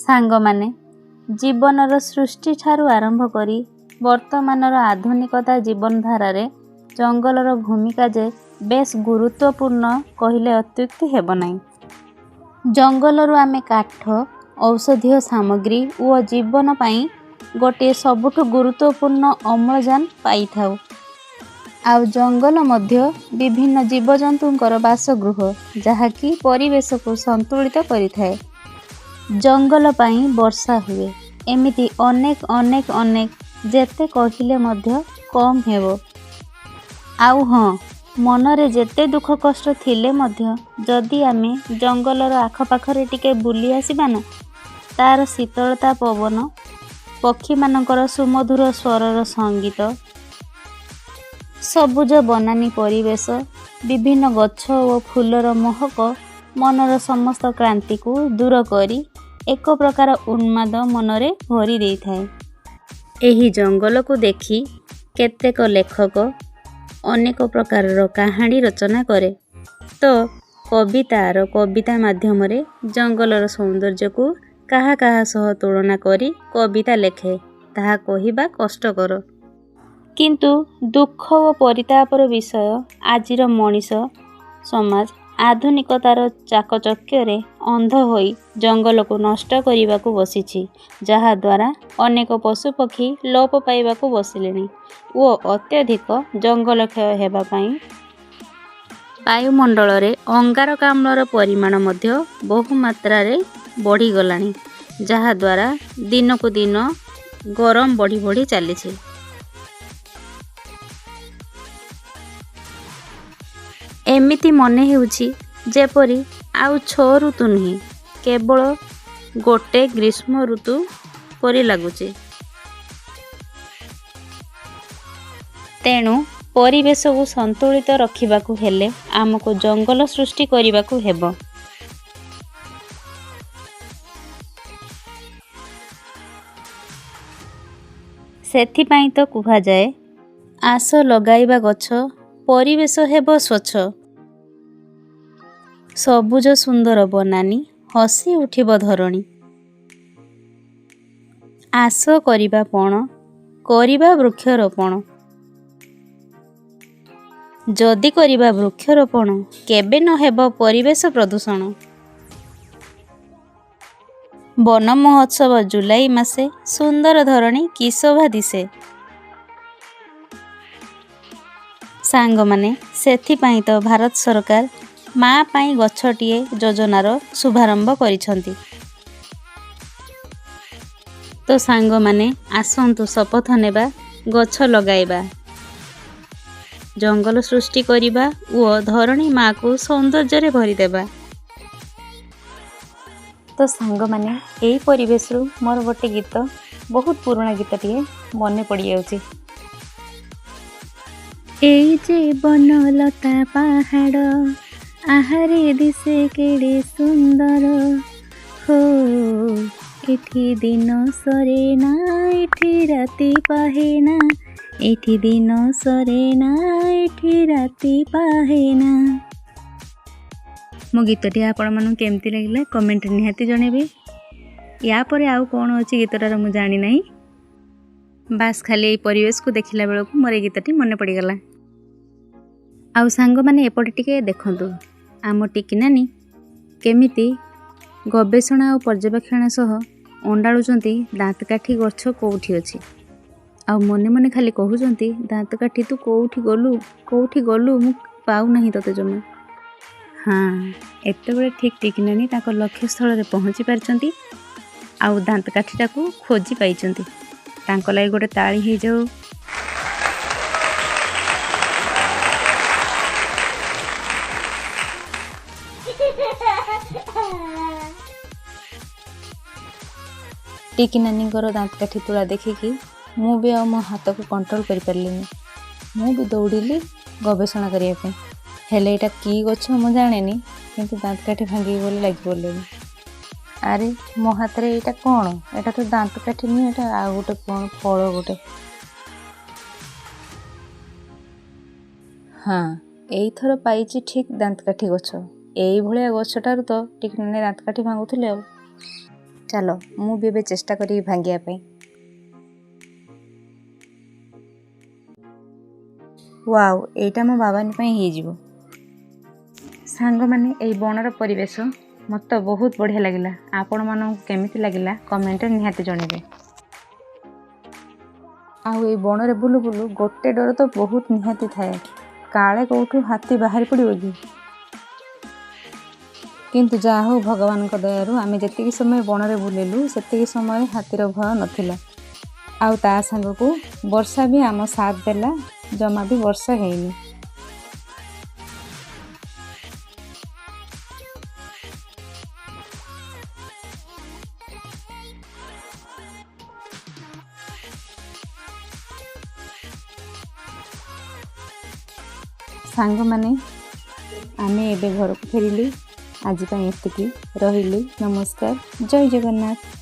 ସାଙ୍ଗମାନେ, ଜୀବନର ସୃଷ୍ଟିଠାରୁ ଆରମ୍ଭ କରି ବର୍ତ୍ତମାନର ଆଧୁନିକତା ଜୀବନଧାରାରେ ଜଙ୍ଗଲର ଭୂମିକା ଯେ ବେଶ୍ ଗୁରୁତ୍ୱପୂର୍ଣ୍ଣ କହିଲେ ଅତ୍ୟୁକ୍ତି ହେବ ନାହିଁ। ଜଙ୍ଗଲରୁ ଆମେ କାଠ, ଔଷଧୀୟ ସାମଗ୍ରୀ ଓ ଜୀବନ ପାଇଁ ଗୋଟିଏ ସବୁଠୁ ଗୁରୁତ୍ୱପୂର୍ଣ୍ଣ ଅମ୍ଳଜାନ ପାଇଥାଉ। ଆଉ ଜଙ୍ଗଲ ମଧ୍ୟ ବିଭିନ୍ନ ଜୀବଜନ୍ତୁଙ୍କର ବାସଗୃହ, ଯାହାକି ପରିବେଶକୁ ସନ୍ତୁଳିତ କରିଥାଏ। ଜଙ୍ଗଲ ପାଇଁ ବର୍ଷା ହୁଏ। ଏମିତି ଅନେକ ଅନେକ ଅନେକ, ଯେତେ କହିଲେ ମଧ୍ୟ କମ୍ ହେବ। ଆଉ ହଁ, ମନରେ ଯେତେ ଦୁଃଖ କଷ୍ଟ ଥିଲେ ମଧ୍ୟ ଯଦି ଆମେ ଜଙ୍ଗଲର ଆଖପାଖରେ ଟିକେ ବୁଲି ଆସିବା ନା, ତାର ଶୀତଳତା ପବନ, ପକ୍ଷୀମାନଙ୍କର ସୁମଧୁର ସ୍ୱରର ସଙ୍ଗୀତ, ସବୁଜ ବନାନୀ ପରିବେଶ, ବିଭିନ୍ନ ଗଛ ଓ ଫୁଲର ମହକ ମନର ସମସ୍ତ କ୍ଳାନ୍ତିକୁ ଦୂର କରି ଏକ ପ୍ରକାର ଉନ୍ମାଦ ମନରେ ଭରି ଦେଇଥାଏ। ଏହି ଜଙ୍ଗଲକୁ ଦେଖି କେତେକ ଲେଖକ ଅନେକ ପ୍ରକାରର କାହାଣୀ ରଚନା କରେ ତ କବି ତାର କବିତା ମାଧ୍ୟମରେ ଜଙ୍ଗଲର ସୌନ୍ଦର୍ଯ୍ୟକୁ କାହା କାହା ସହ ତୁଳନା କରି କବିତା ଲେଖେ, ତାହା କହିବା କଷ୍ଟକର। କିନ୍ତୁ ଦୁଃଖ ଓ ପରିତାପର ବିଷୟ, ଆଜିର ମଣିଷ ସମାଜ ଆଧୁନିକତାର ଚାକଚକ୍ୟରେ ଅନ୍ଧ ହୋଇ ଜଙ୍ଗଲକୁ ନଷ୍ଟ କରିବାକୁ ବସିଛି, ଯାହାଦ୍ୱାରା ଅନେକ ପଶୁପକ୍ଷୀ ଲୋପ ପାଇବାକୁ ବସିଲେଣି ଓ ଅତ୍ୟଧିକ ଜଙ୍ଗଲ କ୍ଷୟ ହେବା ପାଇଁ ବାୟୁମଣ୍ଡଳରେ ଅଙ୍ଗାରକାମ୍ଳର ପରିମାଣ ମଧ୍ୟ ବହୁ ମାତ୍ରାରେ ବଢ଼ିଗଲାଣି, ଯାହାଦ୍ୱାରା ଦିନକୁ ଦିନ ଗରମ ବଢ଼ି ବଢ଼ି ଚାଲିଛି। ଏମିତି ମନେ ହେଉଛି ଯେପରି ଆଉ ଛଅ ଋତୁ ନୁହେଁ, କେବଳ ଗୋଟେ ଗ୍ରୀଷ୍ମ ଋତୁ ପରି ଲାଗୁଛି। ତେଣୁ ପରିବେଶକୁ ସନ୍ତୁଳିତ ରଖିବାକୁ ହେଲେ ଆମକୁ ଜଙ୍ଗଲ ସୃଷ୍ଟି କରିବାକୁ ହେବ। ସେଥିପାଇଁ ତ କୁହାଯାଏ, ଆସ ଲଗାଇବା ଗଛ, ପରିବେଶ ହେବ ସ୍ୱଚ୍ଛ। ସବୁଜ ସୁନ୍ଦର ବନାନୀ, ହସି ଉଠିବ ଧରଣୀ। ଆସ କରିବା ପଣ, କରିବା ବୃକ୍ଷରୋପଣ। ଯଦି କରିବା ବୃକ୍ଷରୋପଣ, କେବେ ନ ହେବ ପରିବେଶ ପ୍ରଦୂଷଣ। ବନ ମହୋତ୍ସବ ଜୁଲାଇ ମାସେ, ସୁନ୍ଦର ଧରଣୀ କି ଶୋଭା ଦିଶେ। ସାଙ୍ଗମାନେ, ସେଥିପାଇଁ ତ ଭାରତ ସରକାର ମା ପାଇଁ ଗଛଟିଏ ଯୋଜନାର ଶୁଭାରମ୍ଭ କରିଛନ୍ତି। ତ ସାଙ୍ଗମାନେ, ଆସନ୍ତୁ ଶପଥ ନେବା, ଗଛ ଲଗାଇବା, ଜଙ୍ଗଲ ସୃଷ୍ଟି କରିବା ଓ ଧରଣୀ ମାକୁ ସୌନ୍ଦର୍ଯ୍ୟରେ ଭରିଦେବା। ତ ସାଙ୍ଗମାନେ, ଏଇ ପରିବେଶରୁ ମୋର ଗୋଟେ ଗୀତ, ବହୁତ ପୁରୁଣା ଗୀତଟିଏ ମନେ ପଡ଼ିଯାଉଛି। ଏଇ ଯେ ବନଲତା ପାହାଡ଼, ଆହାରେ ଦିଶେ କେଡ଼େ ସୁନ୍ଦର ହୋ। ଏଠି ଦିନ ସରେ ନା, ଏଠି ରାତି ପାହେ ନା। ଏଠି ଦିନ ସରେ ନା, ଏଠି ରାତି ପାହେ ନା। ମୋ ଗୀତଟି ଆପଣମାନଙ୍କୁ କେମିତି ଲାଗିଲା କମେଣ୍ଟରେ ନିହାତି ଜଣାଇବେ। ୟା ପରେ ଆଉ କ'ଣ ଅଛି ଗୀତଟାର ମୁଁ ଜାଣିନାହିଁ, ବାସ୍ ଖାଲି ଏଇ ପରିବେଶକୁ ଦେଖିଲା ବେଳକୁ ମୋର ଏଇ ଗୀତଟି ମନେ ପଡ଼ିଗଲା। ଆଉ ସାଙ୍ଗମାନେ, ଏପଟେ ଟିକେ ଦେଖନ୍ତୁ ଆମ ଟିକି ନାନୀ କେମିତି ଗବେଷଣା ଆଉ ପର୍ଯ୍ୟବେକ୍ଷଣ ସହ ଅଣ୍ଡାଳୁଛନ୍ତି ଦାନ୍ତକାଠି ଗଛ କେଉଁଠି ଅଛି, ଆଉ ମନେ ମନେ ଖାଲି କହୁଛନ୍ତି, ଦାନ୍ତକାଠି ତୁ କେଉଁଠି ଗଲୁ, କେଉଁଠି ଗଲୁ, ମୁଁ ପାଉନାହିଁ ତୋତେ ଜମା। ହଁ, ଏତେବେଳେ ଠିକ୍ ଟିକି ନାନୀ ତାଙ୍କ ଲକ୍ଷ୍ୟସ୍ଥଳରେ ପହଞ୍ଚି ପାରିଛନ୍ତି ଆଉ ଦାନ୍ତକାଠିଟାକୁ ଖୋଜି ପାଇଛନ୍ତି। ତାଙ୍କ ଲାଗି ଗୋଟେ ତାଳି ହେଇଯାଉ। ଟିକି ନାନୀଙ୍କର ଦାନ୍ତକାଠି ତୁଳା ଦେଖିକି ମୁଁ ବି ଆଉ ମୋ ହାତକୁ କଣ୍ଟ୍ରୋଲ କରିପାରିଲିନି। ମୁଁ ବି ଦୌଡ଼ିଲି ଗବେଷଣା କରିବା ପାଇଁ। ହେଲେ ଏଇଟା କି ଗଛ ମୁଁ ଜାଣେନି, କିନ୍ତୁ ଦାନ୍ତକାଠି ଭାଙ୍ଗିବି ବୋଲି ଲାଗି ପଡ଼ିଲିଣି। ଆରେ ମୋ ହାତରେ ଏଇଟା କ'ଣ? ଏଇଟା ତ ଦାନ୍ତକାଠି ନୁହେଁ, ଏଇଟା ଆଉ ଗୋଟେ କ'ଣ ଫଳ ଗୋଟେ। ହଁ, ଏଇଥର ପାଇଛି ଠିକ୍ ଦାନ୍ତକାଠି ଗଛ। ଏଇଭଳିଆ ଗଛଟାରୁ ତ ଟିକି ନାନୀ ଦାନ୍ତକାଠି ଭାଙ୍ଗୁଥିଲେ। ଆଉ ଚାଲ, ମୁଁ ବି ଏବେ ଚେଷ୍ଟା କରିବି ଭାଙ୍ଗିବା ପାଇଁ। ୱାଓ, ଏଇଟା ମୋ ବାବାନୀ ପାଇଁ ହେଇଯିବ। ସାଙ୍ଗମାନେ, ଏଇ ବଣର ପରିବେଶ ମୋତେ ବହୁତ ବଢ଼ିଆ ଲାଗିଲା। ଆପଣମାନଙ୍କୁ କେମିତି ଲାଗିଲା କମେଣ୍ଟରେ ନିହାତି ଜଣାଇବେ। ଆଉ ଏଇ ବଣରେ ବୁଲୁ ବୁଲୁ ଗୋଟେ ଡର ତ ବହୁତ ନିହାତି ଥାଏ, କାଳେ କେଉଁଠୁ ହାତୀ ବାହାରି ପଡ଼ିବ କି। କିନ୍ତୁ ଯାହା ହଉ, ଭଗବାନଙ୍କ ଦୟାରୁ ଆମେ ଯେତିକି ସମୟ ବଣରେ ବୁଲିଲୁ ସେତିକି ସମୟରେ ହାତୀର ଭୟ ନଥିଲା। ଆଉ ତା ସାଙ୍ଗକୁ ବର୍ଷା ବି ଆମ ସାଥ ଦେଲା, ଜମା ବି ବର୍ଷା ହେଇନି। ସାଙ୍ଗମାନେ, ଆମେ ଏବେ ଘରକୁ ଫେରିଲୁ। ଆଜି ପାଇଁ ଏତିକି ରହିଲି। ନମସ୍କାର, ଜୟ ଜଗନ୍ନାଥ।